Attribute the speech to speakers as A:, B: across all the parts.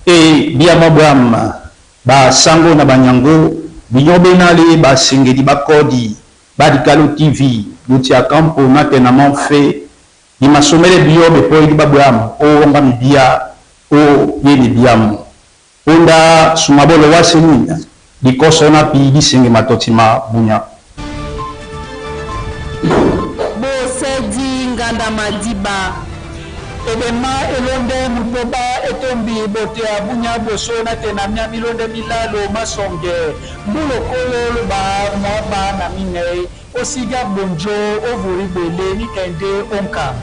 A: E bia mabwama ba sango na banyango binyo benale basengeli bakodi badikalo TV lutia kampo na tena manfe di masomele biyo bepoyi babwama o wonga mibia o yeni biamu onda sumabolo wasenina dikoso na pi disenge matotima bunya.
B: Bosedi nganda madiba
C: ebema elonde mutoba etombi bote ya bunya boso na tena mia milonde milalo masonge mbulokolo ba mwaba na minei osiga bonjo ovuri bele nikende onka.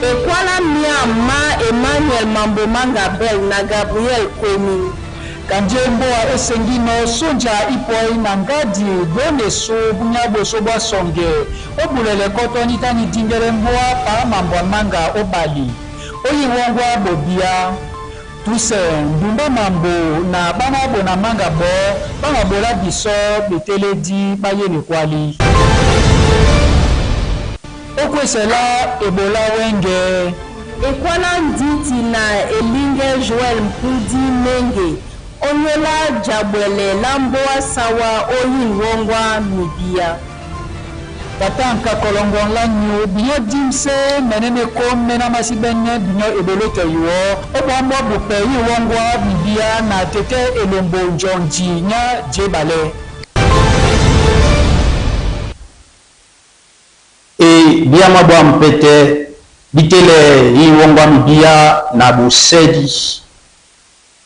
B: Ekwala mia ma Emmanuel Mambomanga Bel na Gabriel Kweni.
C: Kandie mboa esengino sonja ipoi na ngadi goneso bunya boso bwa songe obulele koto nitani dingere mboa pa mambwa manga obali oyiwongwa bobia tuse ndumba mambo na bana bona manga bo bamabola biso beteledi bayene kwali. Okwesela ebola wenge.
B: Ekwala nditi na elinge Joel Mpudi Menge onyola jabwele la mboa sawa oyin wongwa mibia.
C: Tatanka kolongon la nyu binyo dimse menene ko mena masi bene binyo ebolo te yuo obwambwa bupe yi wongwa mibia na tete elombo njonji nya jebale.
A: E biama bwa mpete bitele yi wongwa mibia na bosedi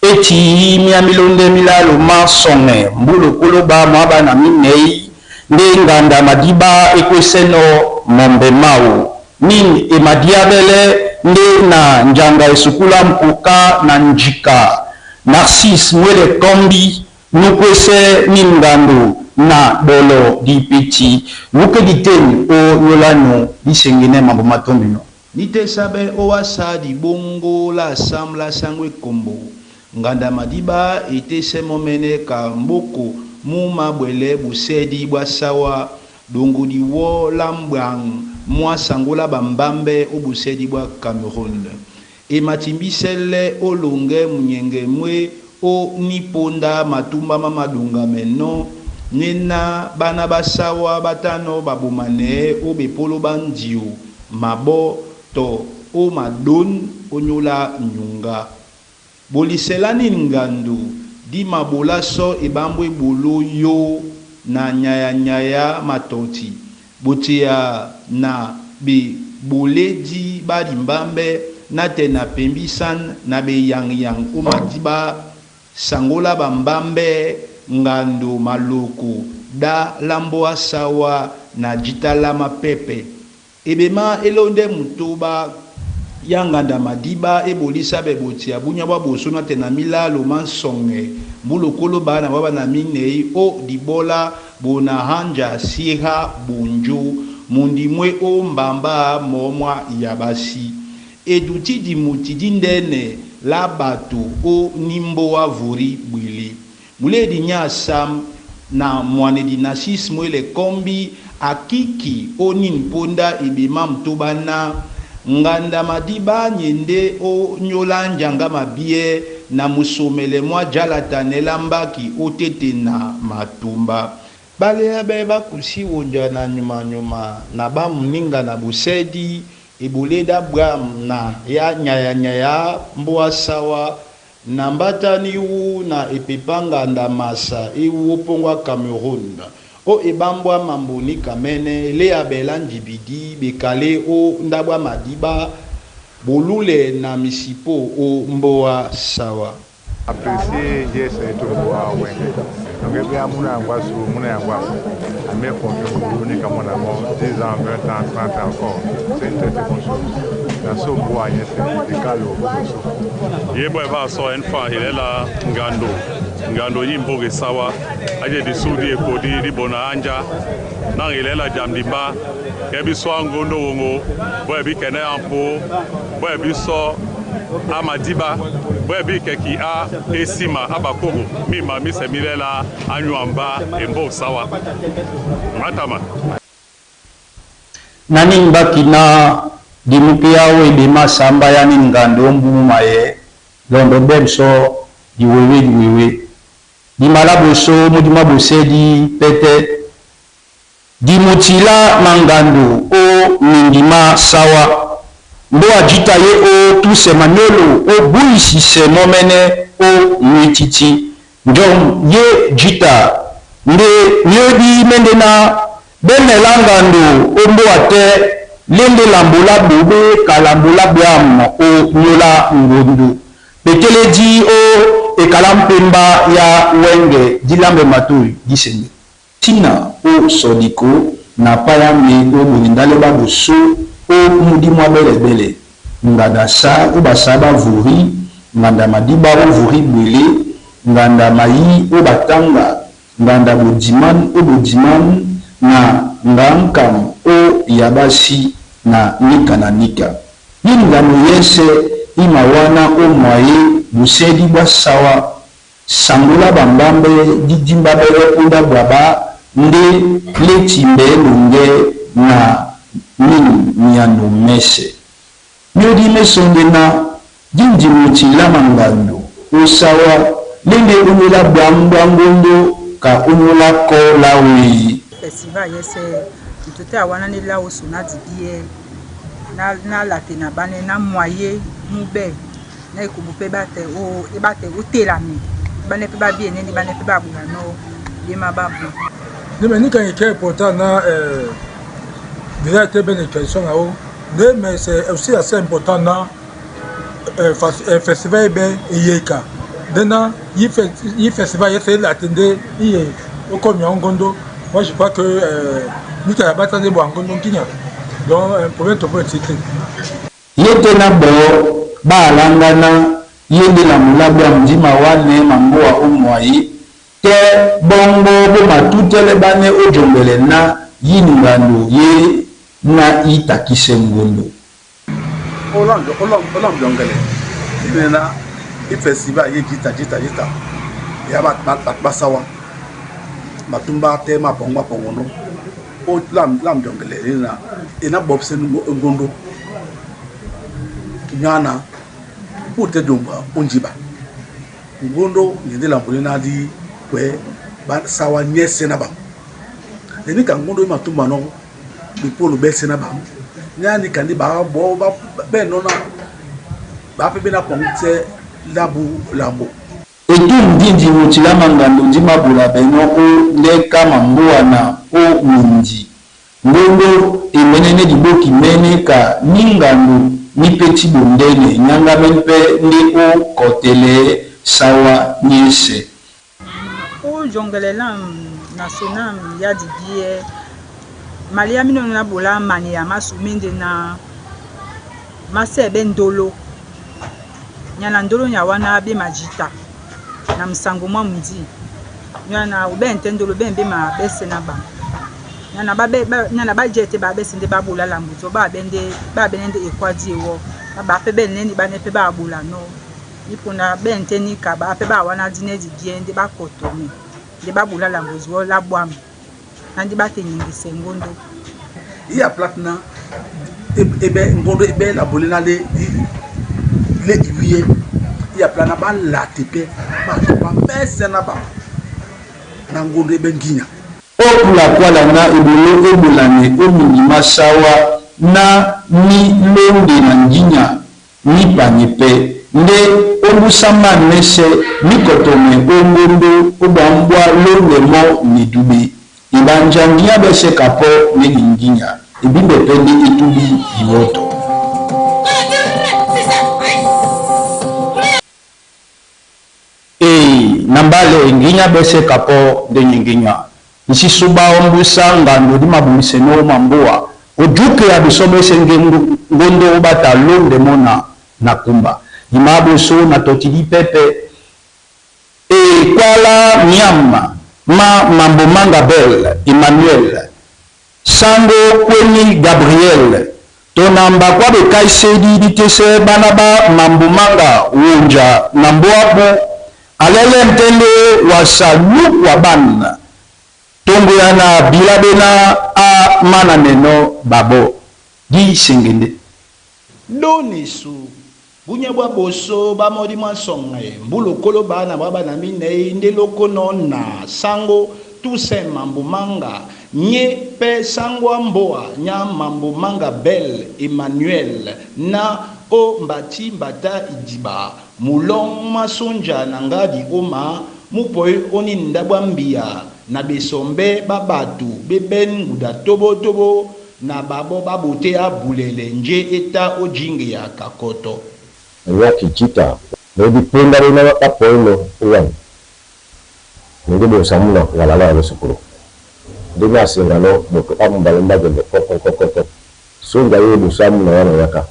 A: eti mia milonde milalo masonge mbulu koloba mwaba na minei nde nganda madiba ekweseno mombe mau min emadiabele nde na njanga esukula mpuka na njika Narcisse Mwele Kombi nukwese min ngando na bolo dipeti luke diteni o yolano disengene mambo matombino
D: nitesabe owasa dibongo la samla sangwe kombo nganda madiba etese momene ka mboko mu mabwele busedi bwa sawa dongo diwo la mbwang mwa sangola bambambe o busedi bwa Cameroun ematimbisele olonge munyenge mwe o niponda matumba ma madunga meno nena bana basawa batano babomane o bepolo bandio mabo to o madon onyola nyunga boliselani ngandu di mabola so ebambo ebolo yo na nyaya-nyaya matoti botia na be boledi badimbambe na te na pembisan na beyangyang o madiba sangola bambambe ngando maloko da lambo asawa na jitala mapepe ebema elonde mutoba ya nganda madiba ebolisa bebotia bunya bwa boso na te na milalo mansonge mbulokolo bana bwa bana minei o dibola bona hanja siha bunju mundi mwe o mbamba momwa ya basi eduti dimuti dindene la bato o nimbo wa vuri bwili muledi nya sam na mwanedi Narcisse Mwele Kombi akiki o nimponda ebema mtoba na nganda madiba nyende o nyola njanga mabie na musomele mwa jalata nelambaki o tete na matumba bale abe bakusi wonja na nyuma-nyuma na bamuninga na busedi ebuleda bwam na ya nyaya-nyaya mboa sawa na mbatani wu na epepanga ndamasa ewu opongwa Cameroun o ebambwa mamboni kamene le abela njibidi bekale o ndabwa madiba bolule na misipo o mboa sawa.
E: Apprécier yes et tout le wenge. Donc et bien muna ngwasu muna ngwasu. Mais confiance ni comme on a 10 ans, 20 ans, 30 ans encore. C'est une très très bonne chose. Dans ce bois, c'est des calo.
F: Yebo eva so enfa ilela ngando. Ngando yimboge sawa. Aje di sudi ekodi di bona anja. Nang ilela jamdiba. Kebi so ngondo wongo. Boy bi kene ampo. Boy bi so amadiba boye bi keki a esima abakoro mima misemilela anyuamba embo sawa matama
A: nani mbaki na dimuke yawo ebema samba yani ngando mbuma ye londo bemso diwewe diwewe dimala boso mudima bosedi pete dimutila mangando o mindima sawa ndo ajita ye o tuse manyolo o buyisise momene o mwititi njom ye jita nde miobi mende na bemela ngando o mbo ate lende lambola bobe kalambola bwam o nyola ngondu peteledi o ekala mpemba ya wenge dilambe matoi disende tina o sodiko na payambe o bonindale baboso o mudi mwa belebele nganda sa o basa bavuri nganda madiba o vuri bwele nganda mayi o batanga nganda bodiman o bodiman na ngankam o yabasi na nika na nika yini ngano yese ima wana o mwaye busedi bwa sawa sangola bambambe didimba bele punda bwaba nde leti mbe longe na mini myano mɛ́sɛ̄. Myǒdi mé sɔŋgɛ na díndi mutilá mangando ó sáwá lê ndé ónyólá ɓwǎm̀ ɓwá ŋgondó ka ónyólá kɔ́ lá wéé.
G: Festival yɛsɛ ntutu ya wana ne la oso na dibi na na late na bane na moye mube na ekubu pe bate o ebate otelami bane pe ba bien ni bane pe ba bula no yema babu.
H: Ne mais ni kan qui important na déjà été bien question là-haut. Mais c'est aussi assez important na festival ben yeka. Dena yi festival yese la tende iye okomi ngondo. Moi je crois que ni ka batande bo ngondo nkinya. Donc un problème to peut être.
A: Yete na bo ba langana yende la mulabwa mjima wane mamboa omwayi te bongo bo matutele bane ojombele na yingando ye na itakise ngondo.
I: Olando olando jongele. Ina i festival ye jita jita jita. Ya bat bat bat basawa. Matumba te ma pongo pongo no. O lam lam jongele ina ina bobse ngondo. Nyana ute jomba onjiba. Ngondo nyende lambole na di kwe ba sawa nyese na ba. Eni ka ngondo matumba no bipolo bese na ba. Nyani kandi ba bo ba be no na ba pe be na pongte labu lambo.
A: Etu ndindi mutila mangando ndima bula beno o ndeka mamboa na o mindi. Ngondo emenene diboki mene ka ningando ni peti bondene nyanga menpe ndi o kotele sawa nyese.
G: O jongele lam national ya dibie malia mino na bola mani ya masumende na masebe ndolo. Nyana ndolo nyawana be majita. Na msango mwa mudi. Nyana ube ntendolo be mbe ma bese na ba. Nyana ba be nyana ba jete ba bese nde ba bola la mbuzo ba bende ba benende ekwadi ewo. Ba pe be neni ba ne pe ba bola no. Ipuna be nteni ka ba pe ba wana dine di bien nde ba kotomi. Nde ba bola la mbuzo la bwam. Nandi ba te nyingise ngondo.
I: Iya platina ebe ngondo ebe la bolena le le iwiye. Iya plana ba la tepe ba ba mese na ba na ngondo ebe nginya.
A: Okula kwala na ebolo ebulane omingi masawa na mi londe na nginya mi panyepe nde obusama mese mikotome ongondo obambwa londe mo midube ibanja nginya bese kapo ne nginya ebimbe pende etubi imoto. Nambale nginya bese kapo nde nginya nsisuba ombusa ngando di mabulise no mamboa ojuke ya bisobese ngondo bata londe mona nakumba imaboso na totili pepe e kwala nyama ma mambo manga bel Emmanuel sango kweni Gabriel tonamba kwa bekaisedi ditese bana ba mambo manga wonja na mboabu alele mtende wa salu wa bana tongo ya na bilabena a mana neno babo di sengende
D: donisu bunya bwa boso ba modi mwa songe mbulokolo bana bwa bana minei nde loko nona sango tuse mambo manga nye pe sangwa mboa nya mambo manga bel Emmanuel na o mbati mbata idiba mulong masonja na ngadi oma mupoi oni ndabwa mbia na besombe babatu beben nguda tobo tobo na babo babote abulele nje eta ojinge ya kakoto
J: ya kijita nodi penda rena wa poino uwan ngi bo samuna wala la lo sukuru diga singano moto ambalemba gende koko koko koko sunga ye bo samuna wana yaka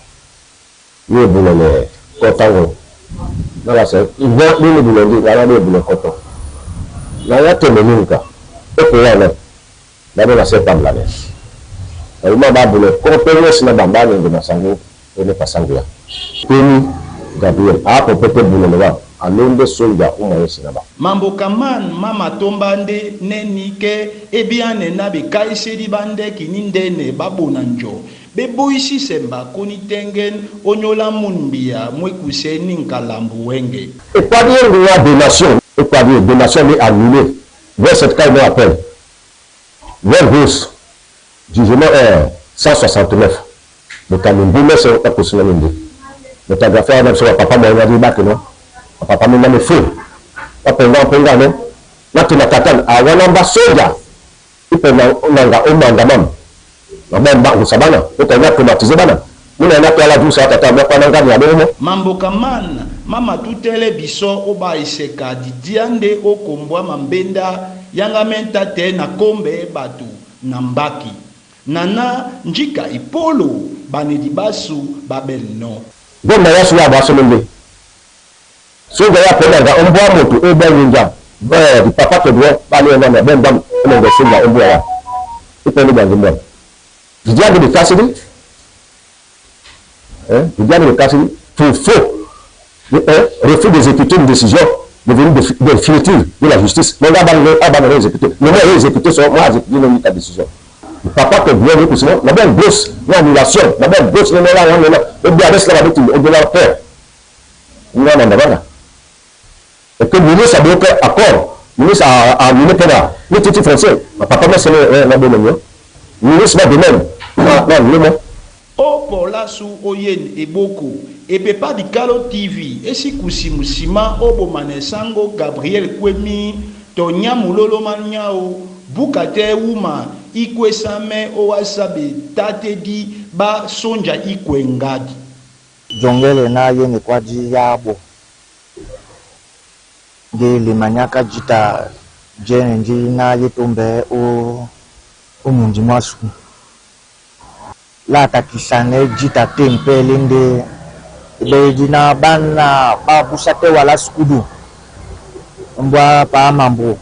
J: ye bulele kotango na la se iwa ni bulele wala ni bulele koto na ya teme nunca e wana na be na se pamla ne aluma ba bulele koto ne sina bamba ne ngina sango ene pasango ya Kweni Gabriel apo pete bulele wa Alonde sonja umayesi na ba.
D: Mamboka man ma matomba nde neni ke ebiane na bekaiseli bandeki ni ndene babona njo beboyisi semba koni tengen onyola munbia mwekuse ni nkalambu wenge.
J: Ekwadi ye donation, ekwadi donation est annulée. Vers cette cas, il appelle. Vers gauche, jugement est 169. Le Cameroun, mais c'est pas possible. Le tagraphie a même papa m'a dit bac non. Papa m'a mis faux. Papa m'a dit non. Là tu n'as qu'à à wana soja. Il peut nanga o manga mam. Na ba ba usabana. O ka na traumatiser bana. Muna na ala du sa tata ba nanga ni abo mo.
D: Mamboka man mama tutele biso oba eseka didiande okombwa mambenda yanga menta te na kombe batu na mbaki. Nana njika ipolo banedi basu babelno.
J: Gomna yasu ya ba somende. Soja ya penda nga ombwa moto e ba nja. Ba di papa te do ba le na ben bam o ngo soja ombwa wa. E pe ni ba ngomwa. Didiande de Cassidy. Hein? Didiande de Cassidy pour faux. Refus d'exécuter une décision devenue définitive de la justice. Mais là, on va exécuter. Le mot exécuter, c'est moi, exécuter la décision. Le papa que bien dit, sinon, la bonne grosse, l'annulation, la bonne grosse, la la la le bien reste là, au delà peur. Nous en avons Et que le ministre a bloqué accord, le ministre a annulé pendant le titre français. Papa, mais c'est la bonne Le ministre va de même. Non, le mot.
D: O pola su oyen eboko epepa dikalo TV esikusi musima obomana sango Gabriel Kwemi tonya mulolo manyao bukate uma ikwesame owasabe tatedi ba sonja ikwengadi
K: jongele na yene kwa di yabo de limanyaka jita jene ndi na yetombe o omundi mwasu la takisane jita tempe lende beji na bana ba busate wala skudu mbwa pa mambo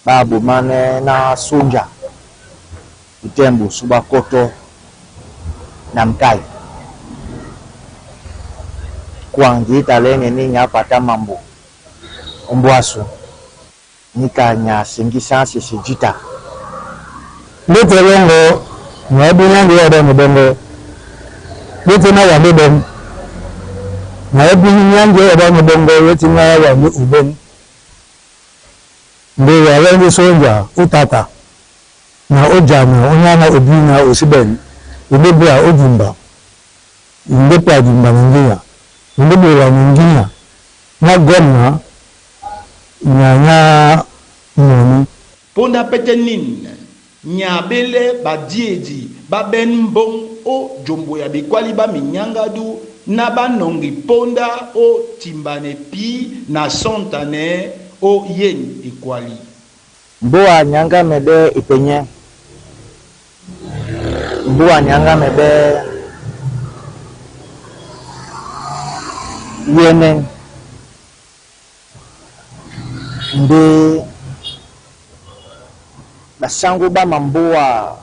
K: babu mane na sonja itembo suba koto na mkai kwangi talenge ni nyapata mambo mbwaso nika nya singisa sisi jita
H: lete bongo nayebi nyangi ya bongo bongo lete na wambe bongo nayebi nyangi ya bongo bongo lete na wambe ubongo nde yalengi sonja utata na ojana onyana obi na osiben ndebwa ojumba ndepwa jumba nginya ndebwa nginya na gomna nyanya noni
D: ponda pete nin nyabele badiedi baben mbong o jombo ya bekwali ba minyangadu na banongi ponda o timbane pi na sontane o yen ekwali
K: mboa nyanga mebe ipenye mboa nyanga mebe yene nde basango ba mamboa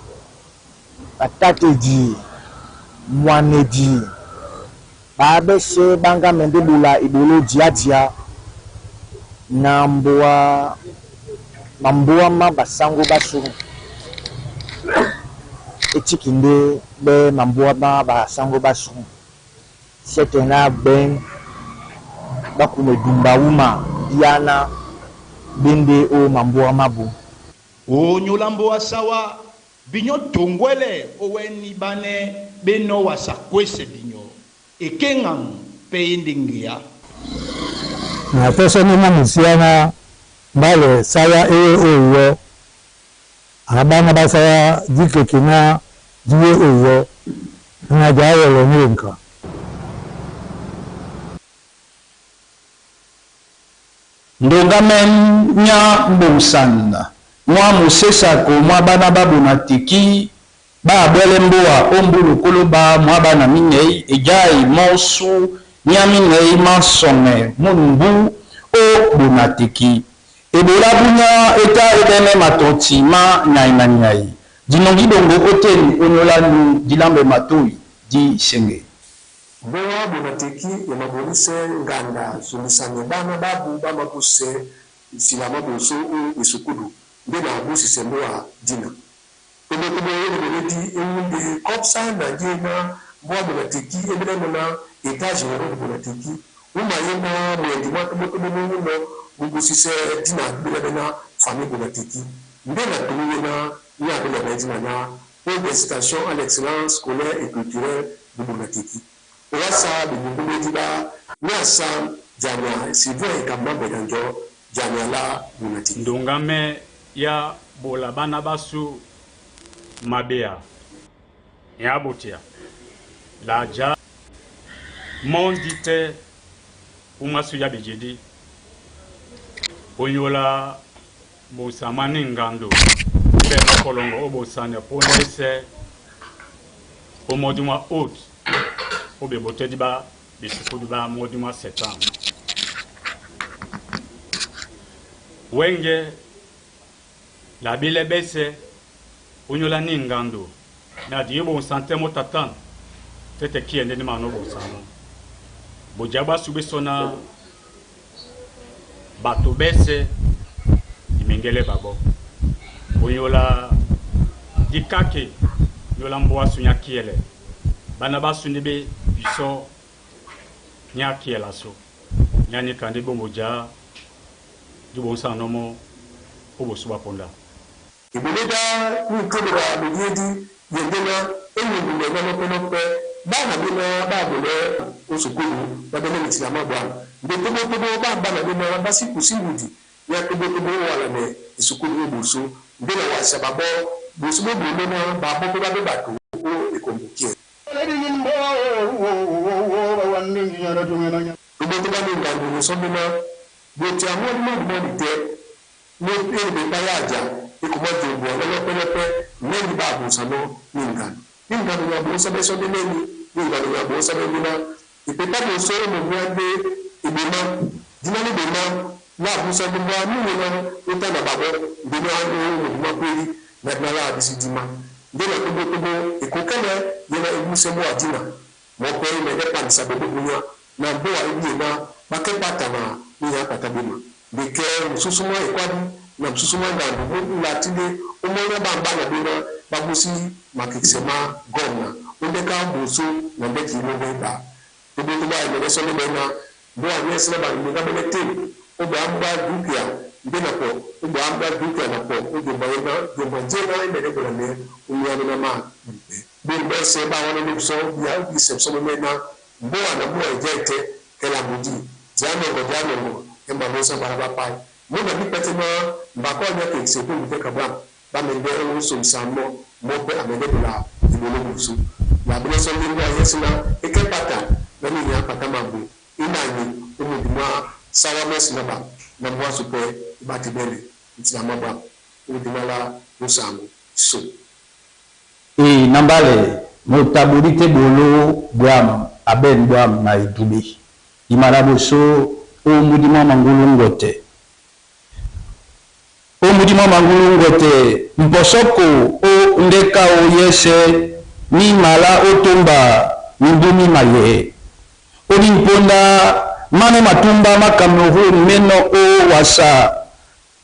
K: batatedi mwanedi babese banga mende bula ibolo dia na mboa mamboa ma basango basu etiki nde be mamboa ma basango basu sete na ben bakume dumba wuma diana bende o mamboa mabu
D: onyola mboa sawa binyo tongwele oweni bane beno wasakwese binyo ekengang pe ndingia
H: na peso ni na bale sawa ewe owo abana basawa dikeke na diwe owo na jawolo nka
A: ndonga men nya mbonsan mwa mosesako mwa bana babona teki baabwele mboa ombulu koloba mwa bana minei ejai mosu nya minei masonge munumbu o bona teki ebola bunya eta ebene matoti ma nyai na nyai dinongi dongo oteni onyolanu dilambe matoi di senge.
L: Mboa Bonateki e mabolisɛ nganda sombisani bana babu bá mabúsɛ nsila mwá boso ó esukúlu ndé na búsisɛ mbóa dina. Tobotobo e eboledi e wúndé kɔpsa na njé ná mbóa Bonateki é ɓélɛ́nɔ̄ ná États généraux de Bonateki wúma yé ná mwɛndi mwá tóbótóbó mú wúlɔ mú búsísɛ́ dina dí ɓélɛ́bɛ́ ná famille Bonateki ndé na tǔmú yé ná ní a ɓélɛbɛ́ dina ná pôle d'incitation à l'excellence scolaire et culturelle de Bonateki. O wá sa benyumbú bá ní asá jamia Sylvain Ekamba Bwedanjɔ jamia la Bonateki.
M: Ndonga mɛ ya bola bana basu mabea ya botia la dza mondi te umasu ya bejedi onyola bosama ni ngando mpe makolongo obosana mpona ese omodi mwa haute obe botedi ba bisukudi ba modi mwa septembre wenge la bile bese onyola ni ngando na di bonsan te motatan tete kiende ni mano bonsano boja basu beso na bato bese imengele babo onyola dikake nyola mboa sunya kiele bana basu ni be biso nya kiela so nyani kande bombo ja di bonsano mo obosu baponda.
L: Ìgbòlódá ní ìkébèrè àbòdíédí yèndéná enyìnbùnà lọ́nọ́pẹ́lọpẹ́ báàmà bíná báàbòlẹ́ oṣùkúrú lábẹ́lẹ́ ìtìlámàbọ̀ àmì ndé tóbótóbó báàbàmà bíná básíkù síwùdì yá tóbótóbó wà lẹ́nẹ̀ ìsùkúrú òbòsó ndé nà wà sàbàbọ̀ bòsúbòbò lọ́nà bàbọ̀ bó bá bẹ́ bàtò ó èkòmùkí ẹ̀. Tóbótóbó ní ìgbàgbọ́ sọ́dúnmọ́ bòtí àwọn ọdún tẹ ní èrè báyà àjà ekomɔdi bɔ lɔlɔpɛlɔpɛ lɛni ba abosano ní nganu ní nganu ya bo sɛbɛ sɔbɛ lɛni ní nganu ya bo sɛbɛ lɛna ìpètà bò so ɛmɛ bíi ɛgbɛ ìgbèmɔ dina ní gbèmɔ ní abusa gbogbo amúlò náà ó tẹ̀ nàbàbọ̀ gbèmɔ àwọn ọmọdé kúrì nàdínàlá àbísí dìímà ndéna tóbótóbó ìkókẹ́lẹ́ yẹn ebi sẹ́mu àdínà mọ̀pẹ́ mẹ́dẹ́ pàǹsà gbogbo yẹn nà bó àìbí yẹn náà bàkẹ́ pàtàmà ní yẹn pàtàbí mà bìkẹ́ mùsùsùmọ́ ìkwádìí na mosusu mwa ngambo molatile omona bambana bena babusi makekisema gomna ondeka boso na ndeki mobeba tobotoba emele sɔle bena bo anyesi na baninga bene te obe amba dukia nde na pɔ obe amba dukia na pɔ ojomba yena jomba jena emele bola ne omiano na ma mpe bo bɛsɛ ba wɔn ne sɔ bia obi sɛ sɔ mɛ na bo ana bo ɛdze tɛ kɛlɛ amodi dianɔgɔ dianɔgɔ ɛma bo sɛ baraba pai muna bi pɛtɛ na mbakɔ nya ke se ko mute kabam ba me de o so sa mo mo pe amede bla ibolo musu na bi so ni wa yesina eke pata na ni nya pata mambo ina ni o mo dima sawa mes na ba na mo asu pe ba ti bele nti na ba o dima la mo sango so.
A: E nambale motabuli te bolo bwam aben bwam na idube imala boso o mudima mangulu ngote o mudima mangulu ngote mposoko o ndeka o yese ni mala otomba mindumi maye o limponda mano matumba ma Cameroun meno o wasa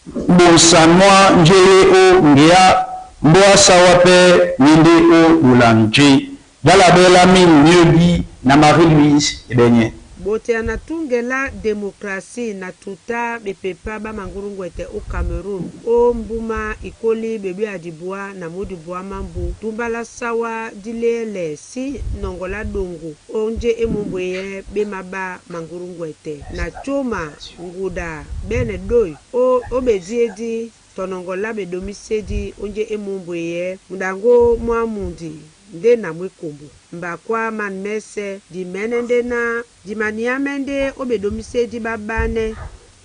A: bonsanwa njeye o ngea mboa sawa pe minde o bulanje dalabela min miobi na Marie-Louise Ebenye.
N: Bote na tungela demokrasi na tuta bepepa ba mangulungwete o Cameroun o mbuma ikoli bebi adibua na mudibua mambu tumbala sawa dilele si nongola dongo onje emumbweye bemaba mangulungwete na choma nguda bene doi o obeziedi tonongola bedomisedi onje emumbweye mudango mwamundi nde na mwekombo mbakwa manmese dimene nde na dimaniame nde obedomisedi babane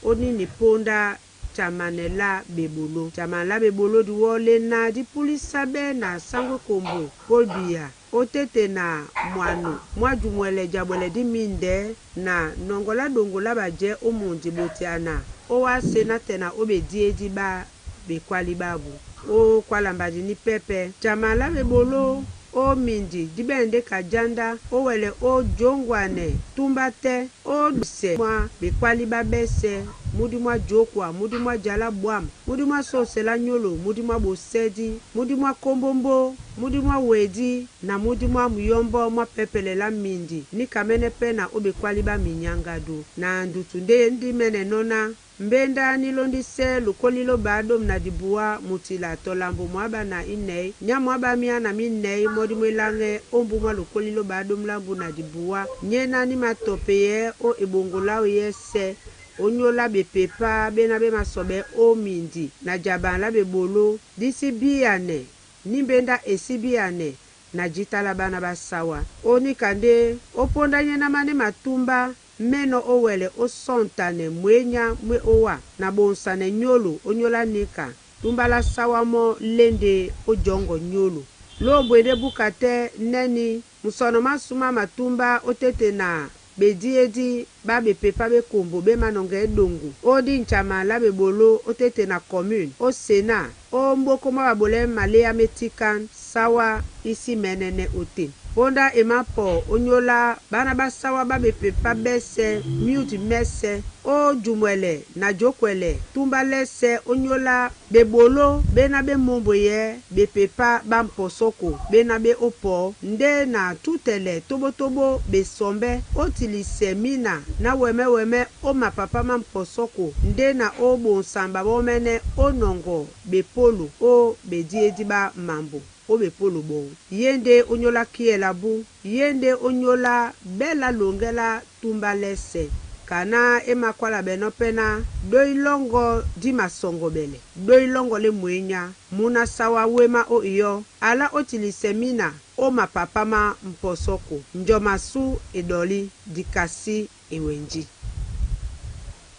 N: onini ponda chamanela bebolo chamanela bebolo diwole na dipulisa be na sangwe kombo Paul Biya otete na mwano mwajumwele jabwele diminde na nongola dongola baje omundi botiana owase na tena obediedi ba bekwali babu okwalambadi ni pepe chamala bebolo. o mindi di ɓɛ̂n ndé ka jándá ó wɛlɛ ó jǒŋgwanɛ túmbá tɛ́ ó dusɛ mwá ɓekwálí ɓá ɓɛ́sɛ̄ múdi mwá jǒkwa múdi mwá jalá ɓwǎm̀ múdi mwá sósɛ lá nyólo múdi mwá ɓosɛ́dí múdi mwá kómbómbó múdi mwá wedí na múdi mwá muyɔ́mbɔ́ mwá pɛ́pɛlɛ lá mindi ní kamɛ́nɛ́ pɛ́ na ó ɓekwálí ɓá minyáŋgádú na ndutu ndé ndí mɛ́nɛnɔ́ ná mbenda ní lóndísɛ́ lukóli ló ɓaáɗômu na dibuá mutila tɔ lambo mwǎ ɓá na inɛ̌ nyá mwǎ ɓá myá na mínɛ̌ mɔ́ dí mú eláŋɛ́ ó mbú mwá lukóli ló ɓaáɗômu lá mbu na dibuá nyéná ní matɔpeyɛ́ ó eɓoŋgo láō yɛ́sɛ̄ onyola bepepa bena be masɔbɛ o mindi na jaba la bebolo disi bianɛ ni mbenda esi bianɛ na jitala bana basawa onika nde oponda nyena mane matumba meno owele osontane mwenya mwe owa na bonsane nyolo onyola nika tumba la sawa mo lende ojongo nyolo lombwe nde buka te neni musono masuma matumba otete na bediedi ba bepepa bekombo bemanonga edongo odi ntsama la bebolo otete na commune o sénat o mboko mwa babole maleya metikan sawa isi menene ote mponda ema pɔ onyola bana basawa ba bepepa bɛsɛ miuti mɛsɛ o djumwɛlɛ na dzokwɛlɛ tumba lɛsɛ onyola bebolo bena bemombo yɛ bepepa bamposoko bena be opɔ nde na tutɛlɛ tobotobo besɔmbɛ otilisɛ mina na wɛmɛwɛmɛ o mapapa ma mposoko nde na o bonsamba bomɛnɛ onɔngɔ bepolo o bediedi ba mambo o bepolo bo ye nde onyola kiela bu ye nde onyola bɛla longela tumba lɛsɛ kana emakwala bɛnɔ pɛna doi lɔngɔ di masɔngɔ bɛlɛ doi lɔngɔ le mwenya muna sawa wema o iyo ala otilisɛ mina o mapapa ma mposoko njɔmasu edɔli dikasi ewenji.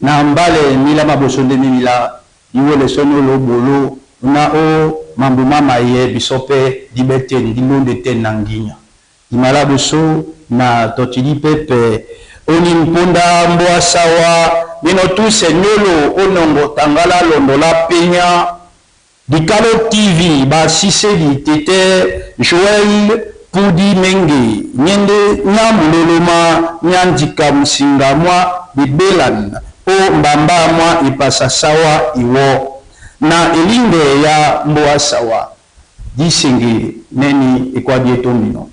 A: Na mbale mila maboso nde mimila iwele sono lobolo na o mambo mama ye biso mpe dibe te dilonde te na nginya dimala boso na totili pepe oni mponda mbwa sawa bino tuse nyolo onongo tangala londola penya Dikalo TV basiseli tete Joël Pudi Menge nyende nyamuloloma nyandika musinga mwa bibelan o mbamba mwa ipasa sawa iwo na elinge ya mboa sawa disingi neni ekwadi etombino.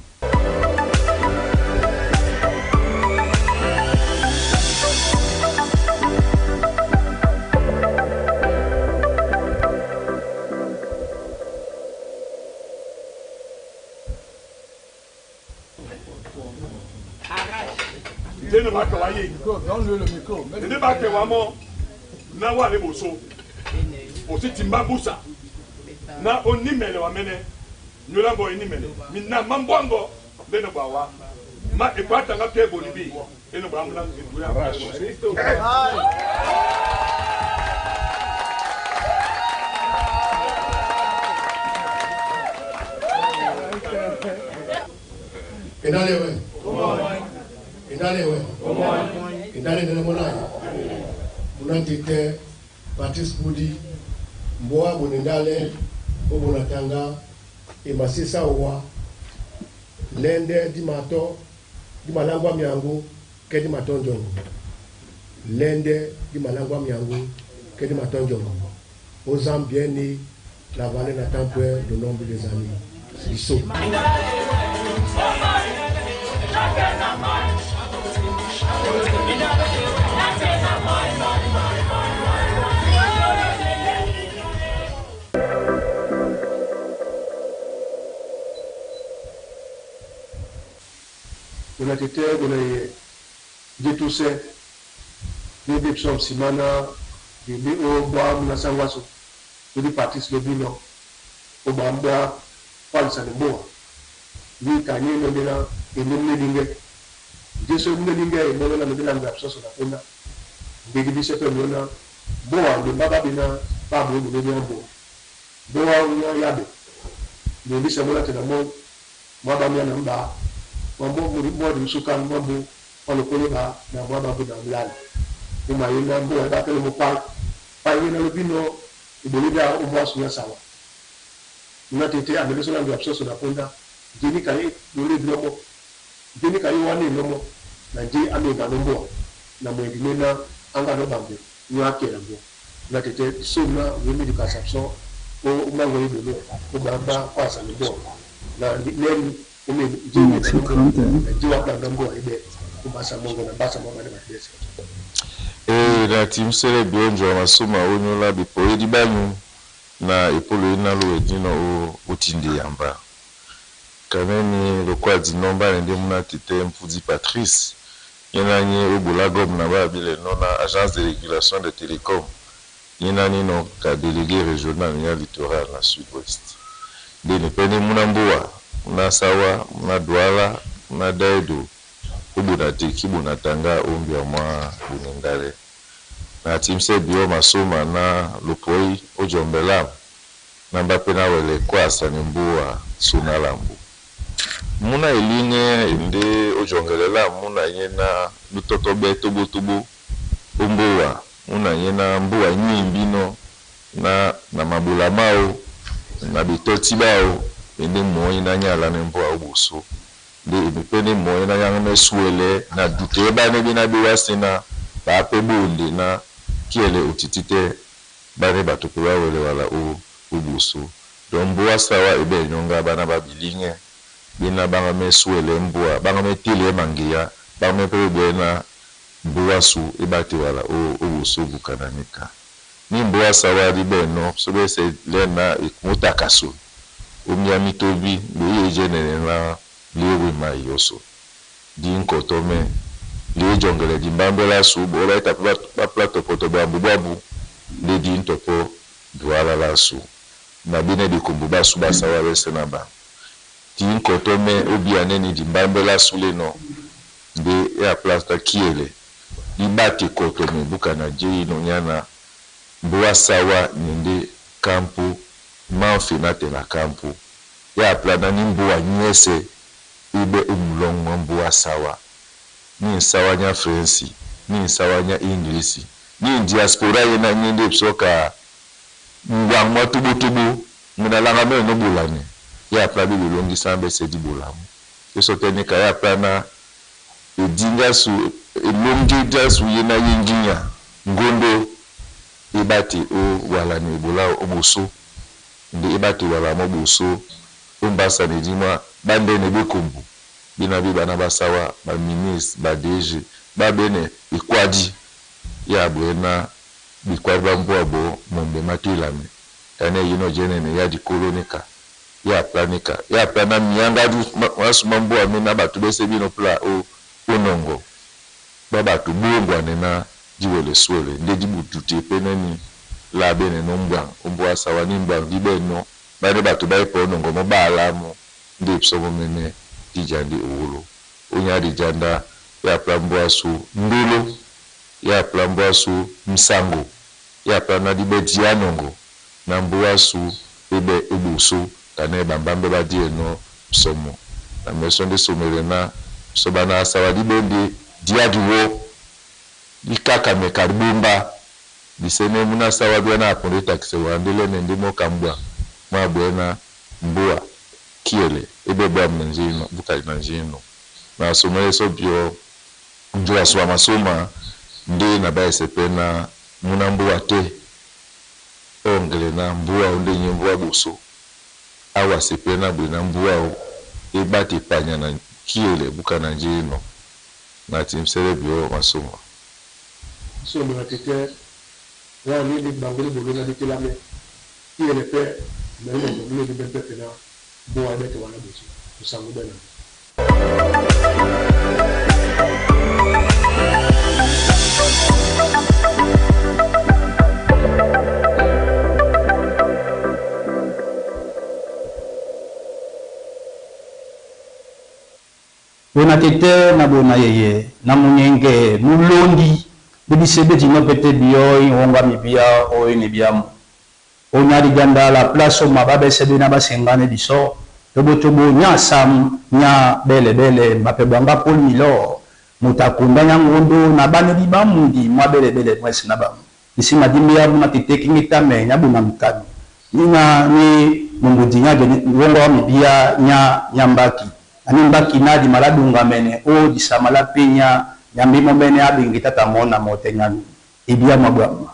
O: Ndé bá kẹ wa mọ́ na wà lé boso òsì tìǹbà busa na onímẹ̀lẹ̀ wa mẹ́nẹ́ nyolabɔ onímẹ̀lẹ̀ mi na ma bɔ ŋgɔ lẹ́nu bọ̀ wa ma ekɔ atanga tɛ boli bi enu bɔ amuna edu ya.
L: Indale we. Indale we. Indale nene mona ye. Muna tete Patrice Budi mboa bonendale obonatanga emasisa wa lende di mato di malangwa miangu ke di mato njongo lende di malangwa miangu ke di mato njongo aux bien né la vallée n'attend point le nombre des années biso.
P: Bona tete bona ye jetuse de bepsom simana de be o bwa muna sangwaso de partis le bino o ba mbwa palisa ne mboa ni kanye no de la e ne linge jesu ne linge e no na de la ngap soso na pona de di se pe no na boa de baba bina ba bo bo ne bo boa nya yabe de di se mo la te na mo mo ba mi na mba mambo muri mo di suka mambo olokolo ba na bo ba bo na mlala o ma ye na mbo ba kele mo pa pa ye na lobino iboli da o bo asu ya sawa na tete amele so na ngap soso na ponda Nje nika ye lole bilomo nje nika ye wane lomo na nje amenga no mboa na mwendi nena anga no bambe nyo akela mbo na tete soma wemi di kasapso o mango ye bolo o bamba kwasa no mboa na neni ome nje nje wa planga mboa ibe o basa mongo na basa mongo na batese.
Q: E na timsele bionjo ya masoma onyola bipoyedi banyu na epolo ina lo edino o otinde yamba kaneni lokwa dinomba nende muna tete Mpudi Patrice yena nye obola gomme na ba bile no na agence de régulation des télécoms yena nino ka délégué régional ya littoral na sud-ouest ndene pene muna mboa muna sawa muna Douala muna Daido obuna teki buna tanga ombia mwa bunendale na timse bio masoma na lopoi ojombela na mbape na wele kwasa ni mbua sunalambu muna elinge nde ojongelela muna ye na lutoto be tobotobo ombowa muna ye na mbua nyimbino na na mabula mao na bitoti bao ende moi na nyala ne mbua obuso nde emipene moi na yang mesuele na dute bane bina biwasina ba pe bunde na kiele otitite bane bato pe bawele wala o obuso donc mbua sawa ebe nyonga bana babilinge bina banga mesuele mbua banga metile mangia banga mepe bwena mbua su ebate wala o obuso bukananika ni mbua sawa di beno so be se lena ikumutakaso omia mitobi boye jenene na lewe mayoso di nkotome le jongele di mbambela su bo ba ita ba plateau poto bambu babu le di ntopo Douala la su na bine di kumbu basu basawa bese na ba di nkotome obi aneni di mbambela su le no de ya plasta kiele di bati kotome buka na jeyi no nyana mbua sawa nyende kampu manfi na tena kampu ya plana ni mbua nyese ibe umulongo mbua sawa ni nsawa nya French ni nsawa nya English ni diaspora ye na nyende psoka ngwa tubu mina langa me no bulane ya pla bi longi sambe se di bolamu eso tenika ya pla na edinga su elongi dia su ye na yinginya ngondo ibati o wala ni bola obuso ndi ibati wala mo buso umbasa ni dima bande ne bekumbu bina bi bana basawa ba ministre ba DG ba bene ikwadi ya bwena bikwadi ba mbwa bo mombe matilame kane yino jenene ya dikolonika ya planika ya plana mianga du wasuma mbwa mina batu bese bino pla o onongo ba batu bongwa nena diwele swele nde dibutute peneni la bene no mbwa mbwa sawa ni mbwa dibeno bane batu ba ipo onongo mo balamo nde psomo mene dijandi owolo onya dijanda ya plambwa su ndolo ya plambwa su msango ya plana dibe dianongo na mbwa su ebe ebuso kane bambambe badie no somo na meso nde somele na so bana sawa dibe diaduwo ikaka mekarbumba disene muna sawa bia na aponde taxe wandele nende mokambwa mwa mbua kiele ebe bwa mnjino bukali na njino na somele so bio njua swa masoma nde na ba sepe na muna mbua te ongele na mbua onde nyembua buso awa sepe na bwe na mbua o ebate panya na kiele buka na njino na timsele bio masoma
P: so mo tete wa ni ni bangole bolo na ditela me kiele pe me no mo ni be pe na bo abete wala buso musango bena.
A: Bona tete na bona yeye na munyenge mulondi bibisebe dino pete bio inwonga mibia oyo ne biamo onya liganda la place ma babesebe na basengane biso tobotobo nya sam nya bele bele mbape bwanga Paul Milo mutakunda nya ngondo na bane bibamundi mwa bele bele mwesi na bamu isi madimbi ya muna tete kingita me nya buna mkami nina ni Mumbudi nya wongo wa mibia nya nyambaki na ni mbaki na dimala dungamene o disama la penya nyambi momene abengi tata mona mote nyami ebia mabwama.